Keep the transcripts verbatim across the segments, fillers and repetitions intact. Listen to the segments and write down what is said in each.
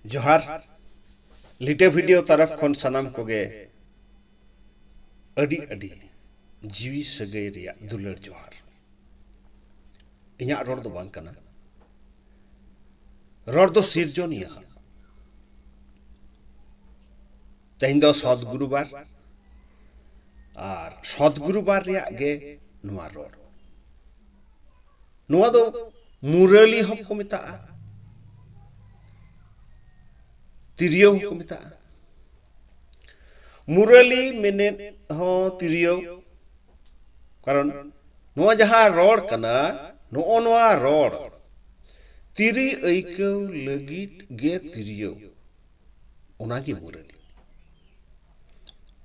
ᱡᱚᱦᱟᱨ᱾ ᱞᱤᱴᱟᱹ ᱵᱷᱤᱰᱤᱭᱳ ᱛᱚᱨᱚᱯ ᱠᱷᱚᱱ ᱥᱟᱱᱟᱢ ᱠᱚᱜᱮ ᱟᱹᱰᱤ ᱟᱹᱰᱤ ᱡᱤᱣᱤ ᱥᱟᱹᱜᱟᱹᱭ ᱨᱮᱭᱟᱜ ᱫᱩᱞᱟᱹᱲ ᱡᱚᱦᱟᱨ᱾ ᱤᱧᱟᱹᱜ ᱨᱚᱲ ᱫᱚ ᱵᱟᱝ ᱠᱟᱱᱟ, ᱨᱚᱲ ᱫᱚ ᱥᱤᱨᱡᱚᱱᱤᱭᱟᱹ᱾ ᱛᱮᱦᱮᱧ ᱫᱚ ᱥᱚᱛ ᱜᱩᱨᱩᱵᱟᱨ, ᱟᱨ ᱥᱚᱛ ᱜᱩᱨᱩᱵᱟᱨ ᱨᱮᱭᱟᱜ ᱜᱮ ᱱᱚᱣᱟ ᱨᱚᱲ᱾ ᱱᱚᱣᱟ ᱫᱚ ᱢᱩᱨᱟᱹᱞᱤ ᱦᱚᱸᱠᱚ ᱢᱮᱛᱟᱜᱼᱟ, ᱛᱤᱨᱭᱳ ᱦᱚᱸᱠᱚ ᱢᱮᱛᱟᱜᱼᱟ᱾ ᱢᱩᱨᱟᱹᱞᱤ ᱢᱮᱱᱮᱫ ᱦᱚᱸ ᱛᱤᱨᱭᱳ, ᱠᱟᱨᱚᱱ ᱱᱚᱣᱟ ᱡᱟᱦᱟᱸ ᱨᱚᱲ ᱠᱟᱱᱟ, ᱱᱚᱜᱼᱚ ᱱᱚᱣᱟ ᱨᱚᱲ ᱛᱤᱨᱤ ᱟᱹᱭᱠᱟᱹᱣ ᱞᱟᱹᱜᱤᱫ ᱜᱮ ᱛᱤᱨᱭᱳ, ᱚᱱᱟᱜᱮ ᱢᱩᱨᱟᱹᱞᱤ᱾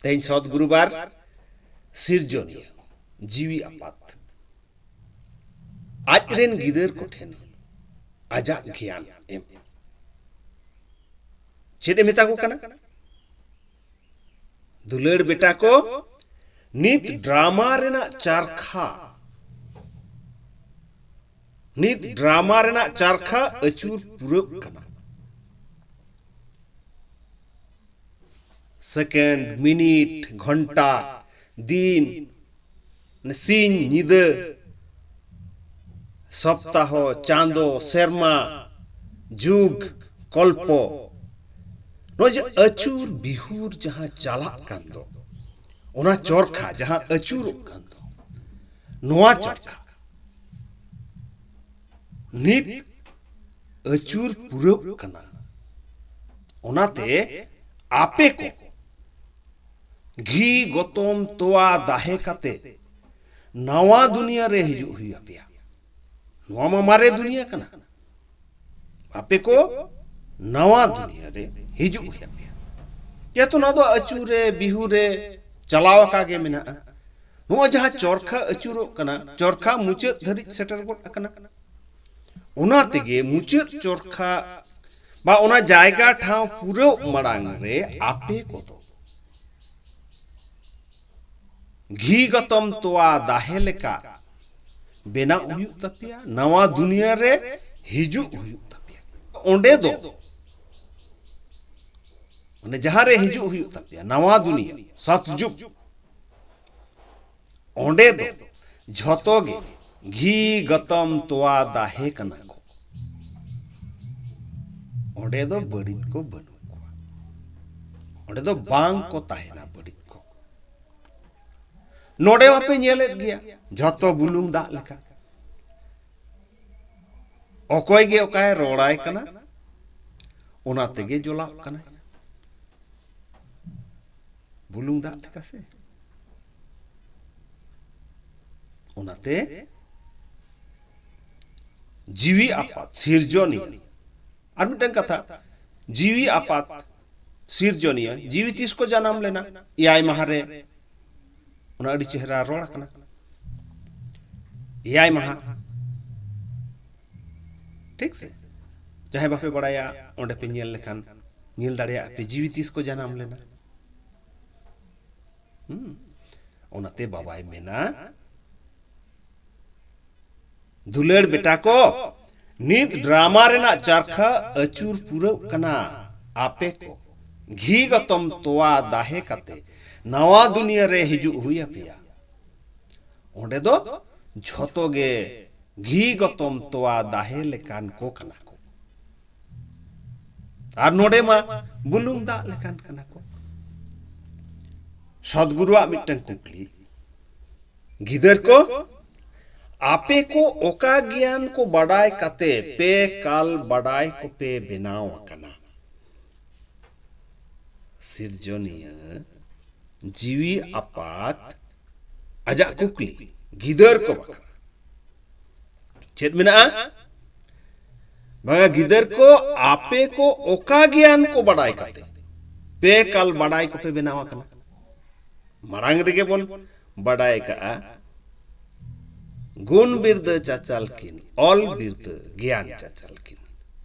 ᱛᱮᱦᱮᱧ ᱥᱚᱛ ᱜᱩᱨᱩᱵᱟᱨ, ᱥᱤᱨᱡᱚᱱᱤᱭᱟᱹ, ᱡᱤᱣᱤ ᱟᱯᱟᱛ, ᱟᱡ ᱨᱮᱱ ᱜᱤᱫᱟᱹᱨ ᱠᱚᱴᱷᱮᱱ ᱟᱡᱟᱜ ᱜᱮᱭᱟᱱ ᱮᱢ᱾ ᱪᱮᱫ ᱮ ᱢᱮᱛᱟ ᱠᱚ ᱠᱟᱱᱟ? ᱫᱩᱞᱟᱹᱲ ᱵᱮᱴᱟ ᱠᱚ, ᱱᱤᱛ ᱰᱨᱟᱢᱟ ᱨᱮᱱᱟᱜ ᱪᱟᱨᱠᱷᱟ, ᱱᱤᱛ ᱰᱨᱟᱢᱟ ᱨᱮᱱᱟᱜ ᱪᱟᱨᱠᱷᱟ ᱟᱹᱪᱩᱨ ᱯᱩᱨᱟᱹᱜ ᱠᱟᱱᱟ᱾ ᱥᱮᱠᱮᱱᱰ, ᱢᱤᱱᱤᱴ, ᱜᱷᱚᱱᱴᱟ, ᱫᱤᱱ, ᱥᱤᱧ, ᱧᱤᱫᱟᱹ, ᱥᱚᱯᱛᱟᱦᱚ, ᱪᱟᱸᱫᱚ, ᱥᱮᱨᱢᱟ, ᱡᱩᱜᱽ, ᱠᱚᱞᱯᱚ, ᱱᱚᱜᱼᱚᱭ ᱡᱮ ᱟᱹᱪᱩᱨ ᱵᱤᱦᱩᱨ ᱡᱟᱦᱟᱸ ᱪᱟᱞᱟᱜ ᱠᱟᱱ ᱫᱚ, ᱚᱱᱟ ᱪᱚᱨᱠᱷᱟ ᱡᱟᱦᱟᱸ ᱟᱹᱪᱩᱨᱚᱜ ᱠᱟᱱ ᱫᱚ, ᱱᱚᱣᱟ ᱪᱚᱨᱠᱷᱟ ᱱᱤᱛ ᱟᱹᱪᱩᱨ ᱯᱩᱨᱟᱹᱜ ᱠᱟᱱᱟ᱾ ᱚᱱᱟᱛᱮ ᱟᱯᱮ ᱠᱚ ᱜᱷᱤ, ᱜᱚᱛᱚᱢ, ᱛᱚᱣᱟ, ᱫᱟᱦᱮ ᱠᱟᱛᱮ ᱱᱟᱣᱟ ᱫᱩᱱᱤᱭᱟᱹ ᱨᱮ ᱦᱤᱡᱩᱜ ᱦᱩᱭ ᱟᱯᱮᱭᱟ᱾ ᱱᱚᱣᱟ ᱢᱟ ᱢᱟᱨᱮ ᱫᱩᱱᱤᱭᱟᱹ ᱠᱟᱱᱟ᱾ ᱟᱯᱮ ᱠᱚ ᱱᱟᱣᱟ ᱫᱩᱱᱤᱭᱟᱹ ᱨᱮ ᱦᱤᱡᱩᱜ ᱦᱩᱭ ᱟᱯᱮᱭᱟ᱾ ᱡᱮᱦᱮᱛᱩ ᱱᱚᱣᱟ ᱫᱚ ᱟᱹᱪᱩᱨ ᱨᱮ, ᱵᱤᱦᱩ ᱨᱮ ᱪᱟᱞᱟᱣ ᱟᱠᱟ ᱜᱮ ᱢᱮᱱᱟᱜᱼᱟ᱾ ᱱᱚᱣᱟ ᱡᱟᱦᱟᱸ ᱪᱚᱨᱠᱷᱟ ᱟᱹᱪᱩᱨᱚᱜ ᱠᱟᱱᱟ, ᱪᱚᱨᱠᱷᱟ ᱢᱩᱪᱟᱹᱫ ᱫᱷᱟᱹᱨᱤᱡ ᱥᱮᱴᱮᱨ ᱜᱚᱫ ᱟᱠᱟᱱᱟ᱾ ᱚᱱᱟ ᱛᱮᱜᱮ ᱢᱩᱪᱟᱹᱫ ᱪᱚᱨᱠᱷᱟ ᱵᱟ ᱚᱱᱟ ᱡᱟᱭᱜᱟ ᱴᱷᱟᱶ ᱯᱩᱨᱟᱹᱣ ᱢᱟᱲᱟᱝ ᱨᱮ ᱟᱯᱮ ᱠᱚᱫᱚ ᱜᱷᱤ, ᱜᱚᱛᱚᱢ, ᱛᱚᱣᱟ, ᱫᱟᱦᱮ ᱞᱮᱠᱟ ᱵᱮᱱᱟᱣ ᱦᱩᱭᱩᱜ ᱛᱟᱯᱮᱭᱟ, ᱱᱟᱣᱟ ᱫᱩᱱᱤᱭᱟᱹ ᱨᱮ ᱦᱤᱡᱩᱜ ᱦᱩᱭᱩᱜ ᱛᱟᱯᱮᱭᱟ᱾ ᱚᱸᱰᱮ ᱫᱚ ᱚᱱᱮ ᱡᱟᱦᱟᱸ ᱨᱮ ᱦᱤᱡᱩᱜ ᱦᱩᱭᱩᱜ ᱛᱟᱯᱮᱭᱟ, ᱱᱟᱣᱟ ᱫᱩᱱᱤᱭᱟᱹ, ᱥᱟᱛᱡᱩᱜᱽ, ᱚᱸᱰᱮ ᱫᱚ ᱡᱷᱚᱛᱚ ᱜᱮ ᱜᱷᱤ ᱜᱚᱛᱚᱢ ᱛᱚᱣᱟ ᱫᱟᱦᱮ ᱠᱟᱱᱟ ᱠᱚ᱾ ᱚᱸᱰᱮ ᱫᱚ ᱵᱟᱹᱲᱤᱡ ᱠᱚ ᱵᱟᱹᱱᱩᱜ ᱠᱚᱣᱟ᱾ ᱚᱸᱰᱮ ᱫᱚ ᱵᱟᱝ ᱠᱚ ᱛᱟᱦᱮᱱᱟ ᱵᱟᱹᱲᱤᱡ ᱠᱚ᱾ ᱱᱚᱰᱮ ᱢᱟᱯᱮ ᱧᱮᱞᱮᱫ ᱜᱮᱭᱟ, ᱡᱷᱚᱛᱚ ᱵᱩᱞᱩᱝ ᱫᱟᱜ ᱞᱮᱠᱟ᱾ ᱚᱠᱚᱭ ᱜᱮ ᱚᱠᱟᱭ ᱨᱚᱲᱟᱭ ᱠᱟᱱᱟ, ᱚᱱᱟ ᱛᱮᱜᱮ ᱡᱚᱞᱟᱜ ᱠᱟᱱᱟᱭ᱾ ᱵᱩᱞᱩᱝ ᱫᱟᱜ ᱞᱮᱠᱟ ᱥᱮ᱾ ᱚᱱᱟᱛᱮ ᱡᱤᱣᱤ ᱟᱯᱟᱛ ᱥᱤᱨᱡᱚᱱᱤᱭᱟᱹ, ᱟᱨ ᱢᱤᱫᱴᱟᱝ ᱠᱟᱛᱷᱟ, ᱡᱤᱣᱤ ᱟᱯᱟᱛ ᱥᱤᱨᱡᱚᱱᱤᱭᱟᱹ, ᱡᱤᱣᱤ ᱛᱤᱥ ᱠᱚ ᱡᱟᱱᱟᱢ ᱞᱮᱱᱟ? ᱮᱭᱟᱭ ᱢᱟᱦᱟ ᱨᱮ᱾ ᱚᱱᱟ ᱟᱹᱰᱤ ᱪᱮᱦᱨᱟ ᱨᱚᱲ ᱟᱠᱟᱱᱟ, ᱮᱭᱟᱭ ᱢᱟᱦᱟ᱾ ᱴᱷᱤᱠ ᱥᱮ? ᱡᱟᱦᱟᱸᱭ ᱵᱟᱯᱮ ᱵᱟᱲᱟᱭᱟ, ᱚᱸᱰᱮ ᱯᱮ ᱧᱮᱞ ᱞᱮᱠᱷᱟᱱ ᱧᱮᱞ ᱫᱟᱲᱮᱭᱟᱜᱼᱟ ᱯᱮ ᱡᱤᱣᱤ ᱛᱤᱥ ᱠᱚ ᱡᱟᱱᱟᱢ ᱞᱮᱱᱟ᱾ ᱦᱩᱸ᱾ ᱚᱱᱟᱛᱮ ᱵᱟᱵᱟᱭ ᱢᱮᱱᱟ, ᱫᱩᱞᱟᱹᱲ ᱵᱮᱴᱟ ᱠᱚ, ᱱᱤᱛ ᱰᱨᱟᱢᱟ ᱨᱮᱱᱟᱜ ᱪᱟᱨᱠᱷᱟ ᱟᱹᱪᱩᱨ ᱯᱩᱨᱟᱹᱜ ᱠᱟᱱᱟ᱾ ᱟᱯᱮ ᱠᱚ ᱜᱷᱤ ᱜᱚᱛᱚᱢ ᱛᱚᱣᱟ ᱫᱟᱦᱮ ᱠᱟᱛᱮ ᱱᱟᱣᱟ ᱫᱩᱱᱤᱭᱟᱹ ᱨᱮ ᱦᱤᱡᱩᱜ ᱦᱩᱭ ᱟᱯᱮᱭᱟ᱾ ᱚᱸᱰᱮ ᱫᱚ ᱡᱷᱚᱛᱚ ᱜᱮ ᱜᱷᱤ ᱜᱚᱛᱚᱢ ᱛᱚᱣᱟ ᱫᱟᱦᱮ ᱞᱮᱠᱟᱱ ᱠᱚ ᱠᱟᱱᱟ ᱠᱚ᱾ ᱟᱨ ᱱᱚᱰᱮ ᱢᱟ ᱵᱩᱞᱩᱝ ᱫᱟᱜ ᱞᱮᱠᱟᱱ ᱠᱟᱱᱟ ᱠᱚ᱾ ᱥᱚᱫᱽᱜᱩᱨᱩᱣᱟᱜ ᱢᱤᱫᱴᱟᱝ ᱠᱩᱠᱞᱤ, ᱜᱤᱫᱟᱹᱨ ᱠᱚ, ᱟᱯᱮ ᱠᱚ ᱚᱠᱟ ᱜᱮᱭᱟᱱ ᱠᱚ ᱵᱟᱰᱟᱭ ᱠᱟᱛᱮ ᱯᱮ ᱠᱟᱞ ᱵᱟᱰᱟᱭ ᱠᱚᱯᱮ ᱵᱮᱱᱟᱣ ᱟᱠᱟᱱᱟ? ᱥᱤᱨᱡᱚᱱᱤᱭᱟᱹ ᱡᱤᱣᱤ ᱟᱯᱟᱛ ᱟᱡᱟᱜ ᱠᱩᱠᱞᱤ ᱜᱤᱫᱟᱹᱨ ᱠᱚ ᱵᱟᱠᱷᱨᱟ᱾ ᱪᱮᱫ ᱢᱮᱱᱟᱜᱼᱟ? ᱵᱟᱝᱟ, ᱜᱤᱫᱟᱹᱨ ᱠᱚ, ᱟᱯᱮ ᱠᱚ ᱚᱠᱟ ᱜᱮᱭᱟᱱ ᱠᱚ ᱵᱟᱰᱟᱭ ᱠᱟᱛᱮ ᱯᱮ ᱠᱟᱞ ᱵᱟᱰᱟᱭ ᱠᱚᱯᱮ ᱵᱮᱱᱟᱣ ᱟᱠᱟᱱᱟ? ᱢᱟᱲᱟᱝ ᱨᱮᱜᱮ ᱵᱚᱱ ᱵᱟᱰᱟᱭ ᱠᱟᱜᱼᱟ, ᱜᱩᱱ ᱵᱤᱨᱫᱟᱹ ᱪᱟᱪᱟᱞ ᱠᱤᱱ, ᱚᱞ ᱵᱤᱨᱫᱟᱹ ᱜᱮᱭᱟᱱ ᱪᱟᱪᱟᱞ ᱠᱤᱱ᱾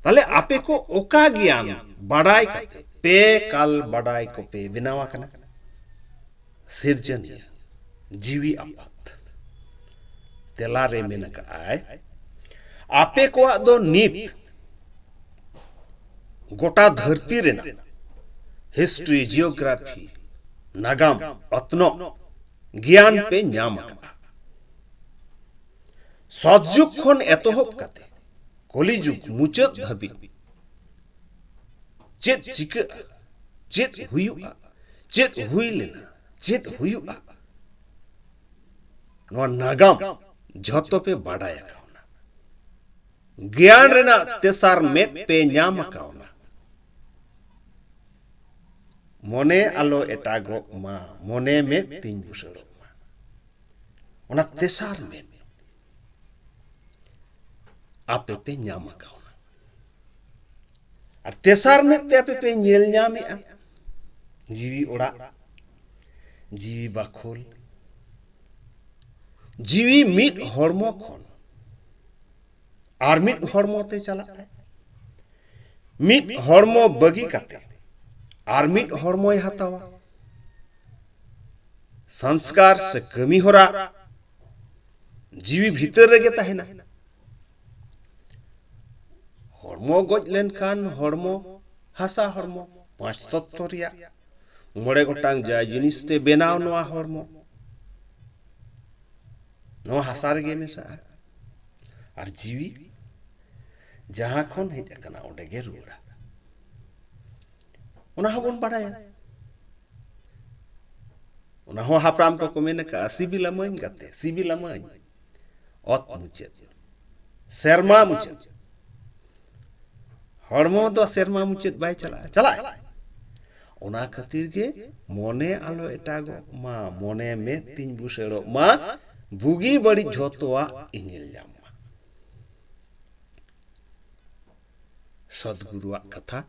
ᱛᱟᱦᱞᱮ ᱟᱯᱮ ᱠᱚ ᱚᱠᱟ ᱜᱮᱭᱟᱱ ᱵᱟᱰᱟᱭ ᱠᱟᱛᱮ ᱯᱮ ᱠᱟᱞ ᱵᱟᱰᱟᱭ ᱠᱚᱯᱮ ᱵᱮᱱᱟᱣ ᱟᱠᱟᱱᱟ? ᱥᱤᱨᱡᱚᱱᱤᱭᱟᱹ ᱡᱤᱣᱤ ᱟᱯᱟᱛ ᱛᱮᱞᱟ ᱨᱮ ᱢᱮᱱ ᱟᱠᱟᱫᱼᱟᱭ, ᱟᱯᱮ ᱠᱚᱣᱟᱜ ᱫᱚ ᱱᱤᱛ ᱜᱚᱴᱟ ᱫᱷᱟᱹᱨᱛᱤ ᱨᱮᱱᱟᱜ ᱦᱤᱥᱴᱨᱤ, ᱡᱤᱭᱳᱜᱨᱟᱯᱷᱤ, ᱱᱟᱜᱟᱢ, ᱚᱛᱱᱚᱜ ᱜᱮᱭᱟᱱ ᱯᱮ ᱧᱟᱢ ᱟᱠᱟᱫᱼᱟ᱾ ᱥᱚᱛᱡᱩᱜᱽ ᱠᱷᱚᱱ ᱮᱛᱚᱦᱚᱵ ᱠᱟᱛᱮ ᱠᱚᱞᱤᱡᱩᱜᱽ ᱢᱩᱪᱟᱹᱫ ᱫᱷᱟᱹᱵᱤᱡ ᱪᱮᱫ ᱪᱤᱠᱟᱹᱜᱼᱟ, ᱪᱮᱫ ᱦᱩᱭᱩᱜᱼᱟ, ᱪᱮᱫ ᱦᱩᱭ ᱞᱮᱱᱟ, ᱪᱮᱫ ᱦᱩᱭᱩᱜᱼᱟ, ᱱᱚᱣᱟ ᱱᱟᱜᱟᱢ ᱡᱷᱚᱛᱚ ᱯᱮ ᱵᱟᱰᱟᱭ ᱟᱠᱟᱣᱱᱟ᱾ ᱜᱮᱭᱟᱱ ᱨᱮᱱᱟᱜ ᱛᱮᱥᱟᱨ ᱢᱮᱫ ᱯᱮ ᱧᱟᱢ ᱟᱠᱟᱣᱱᱟ᱾ ᱢᱚᱱᱮ ᱟᱞᱚ ᱮᱴᱟᱜᱚᱜ ᱢᱟ, ᱢᱚᱱᱮ ᱢᱮᱫ ᱛᱤᱧ ᱵᱩᱥᱟᱹᱲᱚᱜ ᱢᱟ᱾ ᱚᱱᱟ ᱛᱮᱥᱟᱨ ᱢᱮᱫ ᱟᱯᱮ ᱯᱮ ᱧᱟᱢ ᱟᱠᱟᱣᱱᱟ᱾ ᱟᱨ ᱛᱮᱥᱟᱨ ᱢᱮᱫ ᱛᱮ ᱟᱯᱮ ᱯᱮ ᱧᱮᱞ ᱧᱟᱢᱮᱜᱼᱟ ᱡᱤᱣᱤ ᱚᱲᱟᱜ, ᱡᱤᱣᱤ ᱵᱟᱠᱷᱳᱞ, ᱡᱤᱣᱤ ᱢᱤᱫ ᱦᱚᱲᱢᱚ ᱠᱷᱚᱱ ᱟᱨ ᱢᱤᱫ ᱦᱚᱲᱢᱚ ᱛᱮ ᱪᱟᱞᱟᱜ ᱟᱭ᱾ ᱢᱤᱫ ᱦᱚᱲᱢᱚ ᱵᱟᱹᱜᱤ ᱠᱟᱛᱮ ᱟᱨ ᱢᱤᱫ ᱦᱚᱲᱢᱚᱭ ᱦᱟᱛᱟᱣᱟ᱾ ᱥᱚᱝᱥᱠᱟᱨ ᱥᱮ ᱠᱟᱹᱢᱤ ᱦᱚᱨᱟ ᱡᱤᱣᱤ ᱵᱷᱤᱛᱟᱹᱨ ᱨᱮᱜᱮ ᱛᱟᱦᱮᱱᱟ᱾ ᱦᱚᱲᱢᱚ ᱜᱚᱡ ᱞᱮᱱᱠᱷᱟᱱ ᱦᱚᱲᱢᱚ, ᱦᱟᱥᱟ ᱦᱚᱲᱢᱚ, ᱯᱟᱸᱪ ᱛᱚᱛᱛᱚ ᱨᱮᱭᱟᱜ ᱢᱚᱬᱮ ᱜᱚᱴᱟᱝ ᱡᱟ ᱡᱤᱱᱤᱥ ᱛᱮ ᱵᱮᱱᱟᱣ ᱱᱚᱣᱟ ᱦᱚᱲᱢᱚ, ᱱᱚᱣᱟ ᱦᱟᱥᱟ ᱨᱮᱜᱮ ᱢᱮᱥᱟᱜᱼᱟ᱾ ᱟᱨ ᱡᱤᱣᱤ ᱡᱟᱦᱟᱸ ᱠᱷᱚᱱ ᱦᱮᱡ ᱟᱠᱟᱱᱟ, ᱚᱸᱰᱮ ᱜᱮ ᱨᱩᱣᱟᱹᱲᱟ᱾ ᱚᱱᱟ ᱦᱚᱸᱵᱚᱱ ᱵᱟᱲᱟᱭᱟ᱾ ᱚᱱᱟ ᱦᱚᱸ ᱦᱟᱯᱲᱟᱢ ᱠᱚᱠᱚ ᱢᱮᱱ ᱟᱠᱟᱫᱼᱟ, "ᱥᱤᱵᱤᱞᱟᱢᱟᱹᱧ ᱜᱟᱛᱮ, ᱥᱤᱵᱤᱞᱟᱢᱟᱹᱧ, ᱚᱛ ᱢᱩᱪᱟᱹᱫ, ᱥᱮᱨᱢᱟ ᱢᱩᱪᱟᱹᱫ, ᱦᱚᱲᱢᱚ ᱫᱚ ᱥᱮᱨᱢᱟ ᱢᱩᱪᱟᱹᱫ ᱵᱟᱭ ᱪᱟᱞᱟᱜᱼᱟ, ᱪᱟᱞᱟᱜᱼᱟ?" ᱚᱱᱟ ᱠᱷᱟᱹᱛᱤᱨ ᱜᱮ ᱢᱚᱱᱮ ᱟᱞᱚ ᱮᱴᱟᱜᱚᱜ ᱢᱟ, ᱢᱚᱱᱮ ᱢᱮᱫ ᱛᱤᱧ ᱵᱩᱥᱟᱹᱲᱚᱜ ᱢᱟ, ᱵᱩᱜᱤ ᱵᱟᱹᱲᱤᱡ ᱡᱷᱚᱛᱚᱣᱟᱜ ᱤᱧ ᱧᱮᱞ ᱧᱟᱢ ᱢᱟ᱾ ᱥᱚᱫᱽᱜᱩᱨᱩᱣᱟᱜ ᱠᱟᱛᱷᱟ᱾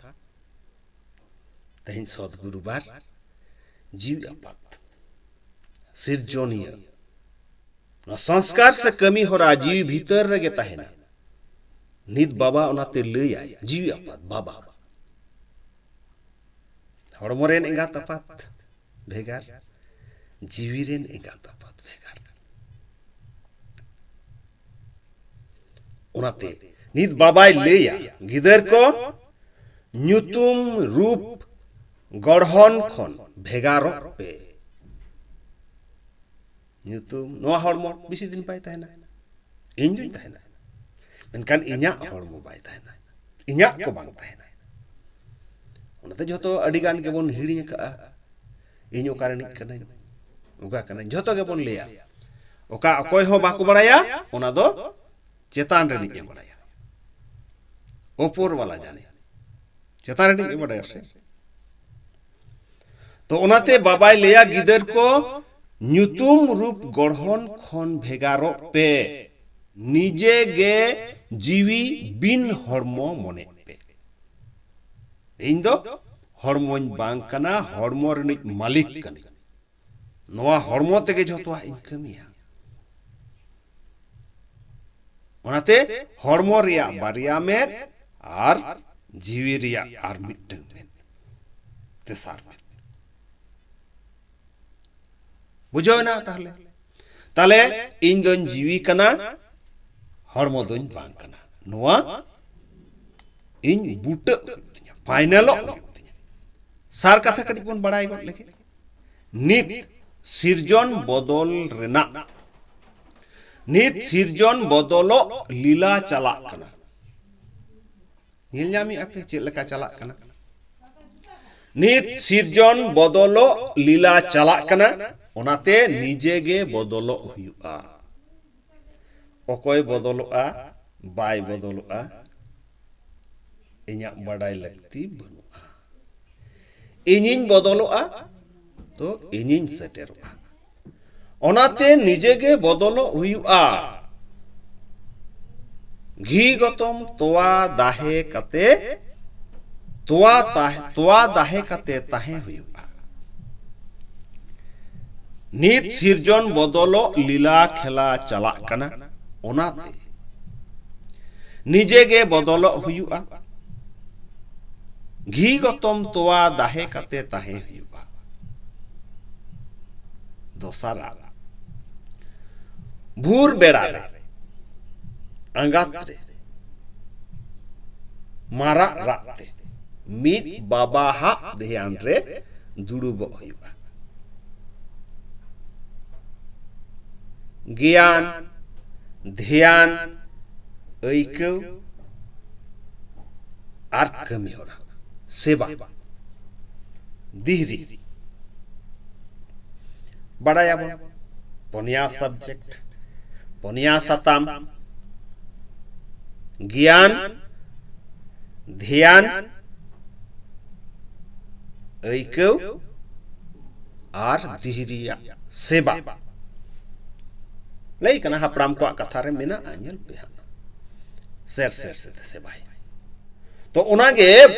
ᱛᱮᱦᱮᱧ ᱥᱚᱫᱽᱜᱩᱨᱩ ᱵᱟᱨ, ᱡᱤᱣᱤ ᱟᱯᱟᱛ, ᱥᱤᱨᱡᱚᱱᱤᱭᱟᱹ᱾ ᱱᱚᱣᱟ ᱥᱚᱝᱥᱠᱟᱨ ᱥᱮ ᱠᱟᱹᱢᱤ ᱦᱚᱨᱟ ᱡᱤᱣᱤ ᱵᱷᱤᱛᱟᱹᱨ ᱨᱮᱜᱮ ᱛᱟᱦᱮᱱᱟ᱾ ᱱᱤᱛ ᱵᱟᱵᱟ ᱚᱱᱟᱛᱮ ᱞᱟᱹᱭᱟᱭ, ᱡᱤᱣᱤ ᱟᱯᱟᱛ, ᱵᱟᱵᱟ᱾ ᱦᱚᱲᱢᱚ ᱨᱮᱱ ᱮᱸᱜᱟᱛ ᱟᱯᱟᱛ ᱵᱷᱮᱜᱟᱨ, ᱡᱤᱣᱤ ᱨᱮᱱ ᱮᱸᱜᱟᱛ ᱟᱯᱟᱛ ᱵᱷᱮᱜᱟᱨ᱾ ᱚᱱᱟᱛᱮ ᱱᱤᱛ ᱵᱟᱵᱟᱭ ᱞᱟᱹᱭᱟ, ᱜᱤᱫᱟᱹᱨ ᱠᱚ, ᱧᱩᱛᱩᱢ, ᱨᱩᱯ, ᱜᱚᱲᱦᱚᱱ ᱠᱷᱚᱱ ᱵᱷᱮᱜᱟᱨᱚᱜ ᱯᱮ᱾ ᱧᱩᱛᱩᱢ, ᱱᱚᱣᱟ ᱦᱚᱲᱢᱚ ᱵᱮᱥᱤ ᱫᱤᱱ ᱵᱟᱭ ᱛᱟᱦᱮᱱᱟ᱾ ᱤᱧ ᱫᱩᱧ ᱛᱟᱦᱮᱱᱟ, ᱢᱮᱱᱠᱷᱟᱱ ᱤᱧᱟᱹᱜ ᱦᱚᱲᱢᱚ ᱵᱟᱭ ᱛᱟᱦᱮᱱᱟ, ᱤᱧᱟᱹᱜ ᱠᱚ ᱵᱟᱝ ᱛᱟᱦᱮᱱᱟ᱾ ᱚᱱᱟᱛᱮ ᱡᱷᱚᱛᱚ ᱟᱹᱰᱤ ᱜᱟᱱ ᱜᱮᱵᱚᱱ ᱦᱤᱲᱤᱧ ᱟᱠᱟᱫᱼᱟ, ᱤᱧ ᱚᱠᱟ ᱨᱤᱱᱤᱡ ᱠᱟᱹᱱᱟᱹᱧ, ᱚᱠᱟ ᱠᱟᱹᱱᱟᱹᱧ, ᱡᱷᱚᱛᱚ ᱜᱮᱵᱚᱱ ᱞᱟᱹᱭᱟ᱾ ᱚᱠᱟ ᱚᱠᱚᱭ ᱦᱚᱸ ᱵᱟᱠᱚ ᱵᱟᱲᱟᱭᱟ, ᱚᱱᱟ ᱫᱚ ᱪᱮᱛᱟᱱ ᱨᱤᱱᱤᱡ ᱮ ᱵᱟᱲᱟᱭᱟ, ᱳᱯᱚᱨ ᱵᱟᱞᱟ ᱡᱟᱱᱮ, ᱪᱮᱛᱟᱱ ᱨᱤᱱᱤᱡ ᱮ ᱵᱟᱲᱟᱭᱟ ᱥᱮ᱾ ᱛᱚ ᱚᱱᱟᱛᱮ ᱵᱟᱵᱟᱭ ᱞᱟᱹᱭᱟ, ᱜᱤᱫᱟᱹᱨ ᱠᱚ, ᱧᱩᱛᱩᱢ ᱨᱩᱯ ᱜᱚᱲᱦᱚᱱ ᱠᱷᱚᱱ ᱵᱷᱮᱜᱟᱨᱚᱜ ᱯᱮ, ᱱᱤᱡᱮ ᱜᱮ ᱡᱤᱣᱤ ᱵᱤᱱ ᱦᱚᱲᱢᱚ ᱢᱚᱱᱮᱜ ᱯᱮ᱾ ᱤᱧ ᱫᱚ ᱦᱚᱲᱢᱚᱧ ᱵᱟᱝ ᱠᱟᱱᱟ, ᱦᱚᱲᱢᱚ ᱨᱤᱱᱤᱡ ᱢᱟᱹᱞᱤᱠ ᱠᱟᱹᱱᱟᱹᱧ᱾ ᱱᱚᱣᱟ ᱦᱚᱲᱢᱚ ᱛᱮᱜᱮ ᱡᱷᱚᱛᱚᱣᱟᱜ ᱤᱧ ᱠᱟᱹᱢᱤᱭᱟ᱾ ᱚᱱᱟᱛᱮ ᱦᱚᱲᱢᱚ ᱨᱮᱭᱟᱜ ᱵᱟᱨᱭᱟ ᱢᱮᱫ ᱟᱨ ᱡᱤᱣᱤ ᱨᱮᱭᱟᱜ ᱟᱨ ᱢᱤᱫᱴᱟᱝ ᱢᱮᱫ, ᱛᱮᱥᱟᱨ ᱢᱮᱫ᱾ ᱵᱩᱡᱷᱟᱹᱣ ᱮᱱᱟ ᱛᱟᱦᱞᱮ? ᱛᱟᱦᱞᱮ ᱤᱧ ᱫᱚᱧ ᱡᱤᱣᱤ ᱠᱟᱱᱟ, ᱦᱚᱲᱢᱚ ᱫᱚᱧ ᱵᱟᱝ ᱠᱟᱱᱟ᱾ ᱱᱚᱣᱟ ᱤᱧ ᱵᱩᱴᱟᱹᱜ ᱦᱩᱭᱩᱜ ᱛᱤᱧᱟ, ᱯᱷᱟᱭᱱᱮᱞᱚᱜ ᱦᱩᱭᱩᱜ ᱛᱤᱧᱟ᱾ ᱥᱟᱨ ᱠᱟᱛᱷᱟ ᱠᱟᱹᱴᱤᱡ ᱵᱚᱱ ᱵᱟᱲᱟᱭ ᱜᱚᱫ ᱞᱮᱜᱮ᱾ ᱱᱤᱛ ᱥᱤᱨᱡᱚᱱ ᱵᱚᱫᱚᱞ ᱨᱮᱱᱟᱜ, ᱱᱤᱛ ᱥᱤᱨᱡᱚᱱ ᱵᱚᱫᱚᱞᱚᱜ ᱞᱤᱞᱟ ᱪᱟᱞᱟᱜ ᱠᱟᱱᱟ᱾ ᱧᱮᱞ ᱧᱟᱢᱮᱜᱼᱟ ᱯᱮ ᱪᱮᱫ ᱞᱮᱠᱟ ᱪᱟᱞᱟᱜ ᱠᱟᱱᱟ? ᱱᱤᱛ ᱥᱤᱨᱡᱚᱱ ᱵᱚᱫᱚᱞᱚᱜ ᱞᱤᱞᱟ ᱪᱟᱞᱟᱜ ᱠᱟᱱᱟ, ᱚᱱᱟᱛᱮ ᱱᱤᱡᱮ ᱜᱮ ᱵᱚᱫᱚᱞᱚᱜ ᱦᱩᱭᱩᱜᱼᱟ᱾ ᱚᱠᱚᱭ ᱵᱚᱫᱚᱞᱚᱜᱼᱟ, ᱵᱟᱭ ᱵᱚᱫᱚᱞᱚᱜᱼᱟ, ᱤᱧᱟᱹᱜ ᱵᱟᱰᱟᱭ ᱞᱟᱹᱠᱛᱤ ᱵᱟᱹᱱᱩᱜᱼᱟ᱾ ᱤᱧᱤᱧ ᱵᱚᱫᱚᱞᱚᱜᱼᱟ, ᱛᱚ ᱤᱧᱤᱧ ᱥᱮᱴᱮᱨᱚᱜᱼᱟ᱾ ᱚᱱᱟᱛᱮ ᱱᱤᱡᱮ ᱜᱮ ᱵᱚᱫᱚᱞᱚᱜ ᱦᱩᱭᱩᱜᱼᱟ᱾ ᱜᱷᱤ ᱜᱚᱛᱚᱢ ᱛᱚᱣᱟ ᱫᱟᱦᱮ ᱠᱟᱛᱮ, ᱛᱚᱣᱟ ᱛᱟᱦᱮ, ᱛᱚᱣᱟ ᱫᱟᱦᱮ ᱠᱟᱛᱮ ᱛᱟᱦᱮᱸ ᱦᱩᱭᱩᱜᱼᱟ᱾ ᱱᱤᱛ ᱥᱤᱨᱡᱚᱱ ᱵᱚᱫᱚᱞᱚᱜ ᱞᱤᱞᱟ ᱠᱷᱮᱞᱟ ᱪᱟᱞᱟᱜ ᱠᱟᱱᱟ, ᱚᱱᱟᱛᱮ ᱱᱤᱡᱮ ᱜᱮ ᱵᱚᱫᱚᱞᱚᱜ ᱦᱩᱭᱩᱜᱼᱟ᱾ ᱜᱷᱤ ᱜᱚᱛᱚᱢ ᱛᱚᱣᱟ ᱫᱟᱦᱮ ᱠᱟᱛᱮ ᱛᱟᱦᱮᱸ ᱦᱩᱭᱩᱜᱼᱟ᱾ ᱫᱚᱥᱟᱨᱟᱜ, ᱵᱷᱳᱨ ᱵᱮᱲᱟ ᱨᱮ ᱟᱸᱜᱟᱛ ᱨᱮ ᱢᱟᱨᱟᱜ ᱨᱟᱜ ᱛᱮ ᱢᱤᱫ ᱵᱟᱵᱟ ᱦᱟᱜ ᱫᱷᱮᱭᱟᱱ ᱨᱮ ᱫᱩᱲᱩᱵᱚᱜ ᱦᱩᱭᱩᱜᱼᱟ᱾ ᱜᱮᱭᱟᱱ, ᱫᱷᱮᱭᱟᱱ, ᱟᱹᱭᱠᱟᱹᱣ ᱟᱨ ᱠᱟᱹᱢᱤ ᱦᱚᱨᱟ, ᱥᱮᱵᱟ, ᱫᱤᱦᱨᱤ᱾ ᱵᱟᱲᱟᱭᱟᱵᱚᱱ, ᱯᱚᱱᱭᱟ subject, ᱯᱚᱱᱭᱟ ᱥᱟᱛᱟᱢ, ᱜᱮᱭᱟᱱ, ᱫᱷᱮᱭᱟᱱ, ᱟᱹᱭᱠᱟᱹᱣ ᱟᱨ ᱫᱤᱦᱨᱤᱭᱟᱜ ᱥᱮᱵᱟ᱾ ᱞᱟᱹᱭ ᱠᱟᱱᱟ ᱦᱟᱯᱲᱟᱢ ᱠᱚᱣᱟᱜ ᱠᱟᱛᱷᱟ ᱨᱮ ᱢᱮᱱᱟᱜᱼᱟ, ᱧᱮᱞ ᱯᱮ ᱦᱟᱸᱜ, ᱥᱮᱨ ᱥᱮᱨ ᱥᱮᱛᱮ ᱥᱮᱵᱟᱭ᱾ ᱛᱚ ᱚᱱᱟᱜᱮ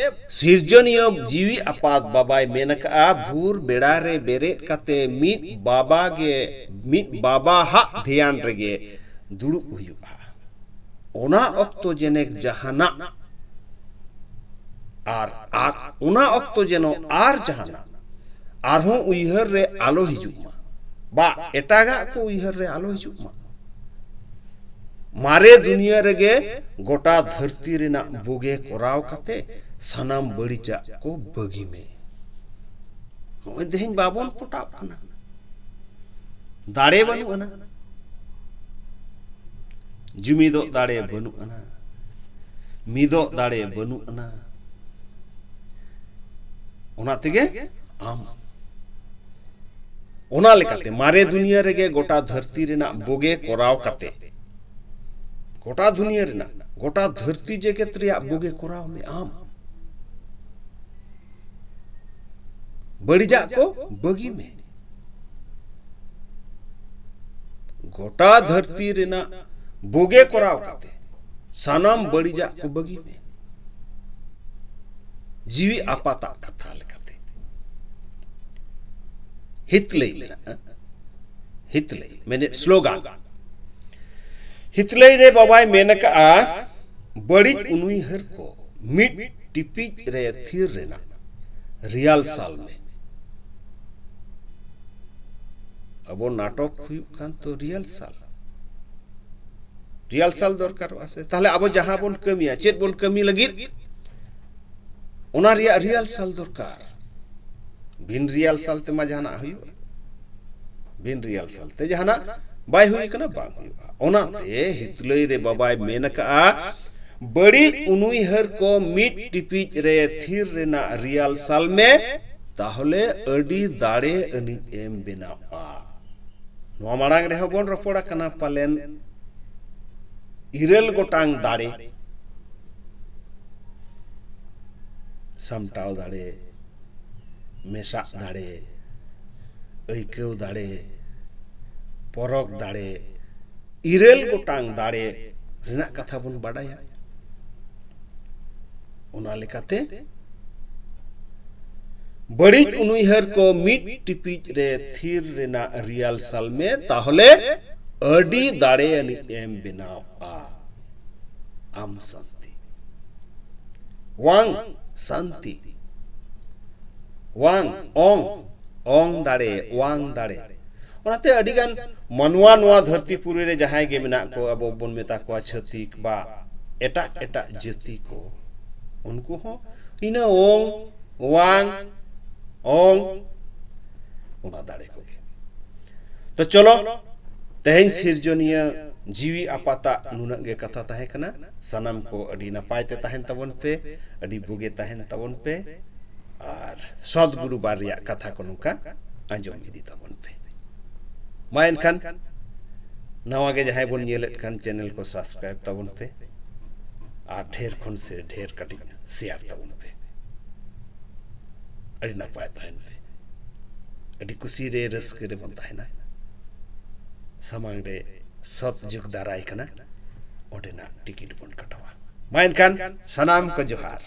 ᱥᱤᱨᱡᱚᱱᱤᱭᱟᱹ ᱡᱤᱣᱤ ᱟᱯᱟᱛ ᱵᱟᱵᱟᱭ ᱢᱮᱱ ᱟᱠᱟᱫᱼᱟ, ᱵᱷᱳᱨ ᱵᱮᱲᱟ ᱨᱮ ᱵᱮᱨᱮᱫ ᱠᱟᱛᱮ ᱢᱤᱫ ᱵᱟᱵᱟ ᱜᱮ, ᱢᱤᱫ ᱵᱟᱵᱟ ᱦᱟᱜ ᱫᱷᱮᱭᱟᱱ ᱨᱮᱜᱮ ᱫᱩᱲᱩᱵ ᱦᱩᱭᱩᱜᱼᱟ᱾ ᱚᱱᱟ ᱚᱠᱛᱚ ᱡᱮᱱᱮᱠ ᱡᱟᱦᱟᱱᱟᱜ ᱟᱨ, ᱟᱨ ᱚᱱᱟ ᱚᱠᱛᱚ ᱡᱮᱱᱚ ᱟᱨ ᱡᱟᱦᱟᱱᱟᱜ ᱟᱨᱦᱚᱸ ᱩᱭᱦᱟᱹᱨ ᱨᱮ ᱟᱞᱚ ᱦᱤᱡᱩᱜ ᱢᱟ, ᱵᱟ ᱮᱴᱟᱜᱟᱜ ᱠᱚ ᱩᱭᱦᱟᱹᱨ ᱨᱮ ᱟᱞᱚ ᱦᱤᱡᱩᱜ ᱢᱟ᱾ ᱢᱟᱨᱮ ᱫᱩᱱᱤᱭᱟᱹ ᱨᱮᱜᱮ ᱜᱚᱴᱟ ᱫᱷᱟᱹᱨᱛᱤ ᱨᱮᱱᱟᱜ ᱵᱩᱜᱮ ᱠᱚᱨᱟᱣ ᱠᱟᱛᱮ ᱥᱟᱱᱟᱢ ᱵᱟᱹᱲᱤᱡᱟᱜ ᱠᱚ ᱵᱟᱹᱜᱤ ᱢᱮ᱾ ᱱᱚᱜᱼᱚᱭ ᱛᱮᱦᱮᱧ ᱵᱟᱵᱚᱱ ᱯᱚᱴᱟᱜ ᱠᱟᱱᱟ, ᱫᱟᱲᱮ ᱵᱟᱹᱱᱩᱜ ᱟᱱᱟ, ᱡᱩᱢᱤᱫᱚᱜ ᱫᱟᱲᱮ ᱵᱟᱹᱱᱩᱜ ᱟᱱᱟ, ᱢᱤᱫᱚᱜ ᱫᱟᱲᱮ ᱵᱟᱹᱱᱩᱜ ᱟᱱᱟ᱾ ᱚᱱᱟ ᱛᱮᱜᱮ ᱟᱢ, ᱚᱱᱟ ᱞᱮᱠᱟᱛᱮ ᱢᱟᱨᱮ ᱫᱩᱱᱤᱭᱟᱹ ᱨᱮᱜᱮ ᱜᱚᱴᱟ ᱫᱷᱟᱹᱨᱛᱤ ᱨᱮᱱᱟᱜ ᱵᱩᱜᱮ ᱠᱚᱨᱟᱣ ᱠᱟᱛᱮ, ᱜᱚᱴᱟ ᱫᱩᱱᱤᱭᱟᱹ ᱨᱮᱱᱟᱜ, ᱜᱚᱴᱟ ᱫᱷᱟᱹᱨᱛᱤ ᱡᱮᱜᱮᱛ ᱨᱮᱭᱟᱜ ᱵᱩᱜᱮ ᱠᱚᱨᱟᱣ ᱢᱮ ᱟᱢ᱾ ᱵᱟᱹᱲᱤᱡᱟᱜ ᱠᱚ ᱵᱟᱹᱜᱤ ᱢᱮ᱾ ᱜᱚᱴᱟ ᱫᱷᱟᱹᱨᱛᱤ ᱨᱮᱱᱟᱜ ᱵᱩᱜᱮ ᱠᱚᱨᱟᱣ ᱠᱟᱛᱮ ᱥᱟᱱᱟᱢ ᱵᱟᱹᱲᱤᱡᱟᱜ ᱠᱚ ᱵᱟᱹᱜᱤ ᱢᱮ᱾ ᱡᱤᱣᱤ ᱟᱯᱟᱛᱟᱜ ᱠᱟᱛᱷᱟ ᱞᱮᱠᱟᱛᱮ ᱦᱤᱛᱞᱟᱹᱭ ᱢᱮᱱᱟᱜᱼᱟ᱾ ᱦᱤᱛᱞᱟᱹᱭ ᱢᱮᱱᱮᱫ ᱥᱞᱳᱜᱟᱱ᱾ ᱦᱤᱛᱞᱟᱹᱭ ᱨᱮ ᱵᱟᱵᱟᱭ ᱢᱮᱱ ᱟᱠᱟᱫᱼᱟ, ᱵᱟᱹᱲᱤᱡ ᱩᱱᱩᱭᱦᱟᱹᱨ ᱠᱚ ᱢᱤᱫ ᱴᱤᱯᱤᱡ ᱨᱮ ᱛᱷᱤᱨ ᱨᱮᱱᱟᱜ ᱨᱤᱦᱟᱨᱥᱟᱞ ᱢᱮ᱾ ᱟᱵᱚ ᱱᱟᱴᱚᱠ ᱦᱩᱭᱩᱜ ᱠᱟᱱ ᱛᱚ ᱨᱤᱦᱟᱨᱥᱟᱞ, ᱨᱤᱦᱟᱨᱥᱟᱞ ᱫᱚᱨᱠᱟᱨᱚᱜᱼᱟ ᱥᱮ᱾ ᱛᱟᱦᱞᱮ ᱟᱵᱚ ᱡᱟᱦᱟᱸ ᱵᱚᱱ ᱠᱟᱹᱢᱤᱭᱟ, ᱪᱮᱫ ᱵᱚᱱ ᱠᱟᱹᱢᱤ ᱞᱟᱹᱜᱤᱫ? ᱚᱱᱟ ᱨᱮᱭᱟᱜ ᱨᱤᱦᱟᱨᱥᱟᱞ ᱫᱚᱨᱠᱟᱨ᱾ ᱵᱤᱱ ᱨᱤᱦᱟᱨᱥᱟᱞ ᱛᱮᱢᱟ ᱡᱟᱦᱟᱱᱟᱜ ᱦᱩᱭᱩᱜᱼᱟ? ᱵᱤᱱ ᱨᱤᱦᱟᱨᱥᱟᱞ ᱛᱮ ᱡᱟᱦᱟᱱᱟᱜ ᱵᱟᱭ ᱦᱩᱭ ᱠᱟᱱᱟ, ᱵᱟᱝ ᱦᱩᱭᱩᱜᱼᱟ᱾ ᱚᱱᱟᱛᱮ ᱦᱤᱛᱞᱟᱹᱭ ᱨᱮ ᱵᱟᱵᱟᱭ ᱢᱮᱱ ᱟᱠᱟᱫᱼᱟ, ᱵᱟᱹᱲᱤᱡ ᱩᱱᱩᱭᱦᱟᱹᱨ ᱠᱚ ᱢᱤᱫ ᱴᱤᱯᱤᱡ ᱨᱮ ᱛᱷᱤᱨ ᱨᱮᱱᱟᱜ ᱨᱤᱦᱟᱨᱥᱟᱞ ᱢᱮ, ᱛᱟᱦᱚᱞᱮ ᱟᱹᱰᱤ ᱫᱟᱲᱮ ᱟᱹᱱᱤᱡ ᱮᱢ ᱵᱮᱱᱟᱣᱟ᱾ ᱱᱚᱣᱟ ᱢᱟᱲᱟᱝ ᱨᱮᱦᱚᱸ ᱵᱚᱱ ᱨᱚᱯᱚᱲ ᱟᱠᱟᱱᱟ ᱯᱟᱞᱮᱱ, ᱤᱨᱟᱹᱞ ᱜᱚᱴᱟᱝ ᱫᱟᱲᱮ, ᱥᱟᱢᱴᱟᱣ ᱫᱟᱲᱮ, ᱢᱮᱥᱟᱜ ᱫᱟᱲᱮ, ᱟᱹᱭᱠᱟᱹᱣ ᱫᱟᱲᱮ, ᱯᱚᱨᱚᱠ ᱫᱟᱲᱮ, ᱤᱨᱟᱹᱞ ᱜᱚᱴᱟᱝ ᱫᱟᱲᱮ ᱨᱮᱱᱟᱜ ᱠᱟᱛᱷᱟ ᱵᱚᱱ ᱵᱟᱰᱟᱭᱟ᱾ ᱚᱱᱟ ᱞᱮᱠᱟᱛᱮ ᱵᱟᱹᱲᱤᱡ ᱩᱱᱩᱭᱦᱟᱹᱨ ᱠᱚ ᱢᱤᱫ ᱴᱤᱯᱤᱡ ᱨᱮ ᱛᱷᱤᱨ ᱨᱮᱱᱟᱜ ᱨᱤᱦᱟᱨᱥᱟᱞ ᱢᱮ, ᱛᱟᱦᱚᱞᱮ ᱟᱹᱰᱤ ᱫᱟᱲᱮ ᱟᱹᱱᱤᱡ ᱮᱢ ᱵᱮᱱᱟᱣᱟ᱾ ᱟᱢ ᱥᱟᱱᱛᱤ᱾ ᱣᱟᱝ ᱥᱟᱱᱛᱤ᱾ ᱣᱟᱝ, ᱚᱝ, ᱚᱝ ᱫᱟᱲᱮ, ᱣᱟᱝ ᱫᱟᱲᱮ᱾ ᱚᱱᱟᱛᱮ ᱟᱹᱰᱤᱜᱟᱱ ᱢᱟᱱᱣᱟ ᱱᱚᱣᱟ ᱫᱷᱟᱹᱨᱛᱤ ᱯᱩᱨᱤ ᱨᱮ ᱡᱟᱦᱟᱸᱭ ᱜᱮ ᱢᱮᱱᱟᱜ ᱠᱚ, ᱟᱵᱚ ᱵᱚᱱ ᱢᱮᱛᱟ ᱠᱚᱣᱟ ᱪᱷᱟᱹᱛᱤᱠ ᱵᱟ ᱮᱴᱟᱜ ᱮᱴᱟᱜ ᱡᱟᱹᱛᱤ ᱠᱚ, ᱩᱱᱠᱩ ᱦᱚᱸ ᱤᱱᱟᱹ ᱚᱝ, ᱣᱟᱝ, ᱚᱝ, ᱚᱱᱟ ᱫᱟᱲᱮ ᱠᱚᱜᱮ᱾ ᱛᱚ ᱪᱚᱞᱚ, ᱛᱮᱦᱮᱧ ᱥᱤᱨᱡᱚᱱᱤᱭᱟᱹ ᱡᱤᱣᱤ ᱟᱯᱟᱛᱟᱜ ᱱᱩᱱᱟᱹᱜ ᱜᱮ ᱠᱟᱛᱷᱟ ᱛᱟᱦᱮᱸ ᱠᱟᱱᱟ᱾ ᱥᱟᱱᱟᱢ ᱠᱚ ᱟᱹᱰᱤ ᱱᱟᱯᱟᱭ ᱛᱮ ᱛᱟᱦᱮᱱ ᱛᱟᱵᱚᱱ ᱯᱮ, ᱟᱹᱰᱤ ᱵᱩᱜᱮ ᱛᱟᱦᱮᱱ ᱛᱟᱵᱚᱱ ᱯᱮ, ᱟᱨ ᱥᱚᱫ ᱜᱩᱨᱩ ᱵᱟᱨ ᱨᱮᱭᱟᱜ ᱠᱟᱛᱷᱟ ᱠᱚ ᱱᱚᱝᱠᱟ ᱟᱸᱡᱚᱢ ᱤᱫᱤ ᱛᱟᱵᱚᱱ ᱯᱮ᱾ ᱢᱟ ᱮᱱᱠᱷᱟᱱ ᱱᱟᱣᱟ ᱜᱮ ᱡᱟᱦᱟᱸᱭ ᱵᱚᱱ ᱧᱮᱞᱮᱫ ᱠᱷᱟᱱ ᱪᱮᱱᱮᱞ ᱠᱚ ᱥᱟᱵᱥᱠᱨᱟᱭᱤᱵ ᱛᱟᱵᱚᱱ ᱯᱮ, ᱟᱨ ᱰᱷᱮᱨ ᱠᱷᱚᱱ ᱥᱮ ᱰᱷᱮᱨ ᱠᱟᱹᱴᱤᱡ ᱥᱮᱭᱟᱨ ᱛᱟᱵᱚᱱ ᱯᱮ᱾ ᱟᱹᱰᱤ ᱱᱟᱯᱟᱭ ᱛᱟᱦᱮᱱ ᱯᱮ, ᱟᱹᱰᱤ ᱠᱩᱥᱤ ᱨᱮ ᱨᱟᱹᱥᱠᱟᱹ ᱨᱮᱵᱚᱱ ᱛᱟᱦᱮᱱᱟ᱾ ᱥᱟᱢᱟᱝ ᱨᱮ ᱥᱚᱛ ᱡᱩᱜᱽ ᱫᱟᱨᱟᱭ ᱠᱟᱱᱟ, ᱚᱸᱰᱮᱱᱟᱜ ᱴᱤᱠᱤᱴ ᱵᱚᱱ ᱠᱟᱴᱟᱣᱟ᱾ ᱢᱟ ᱮᱱᱠᱷᱟᱱ ᱥᱟᱱᱟᱢ ᱠᱚ ᱡᱚᱦᱟᱨ᱾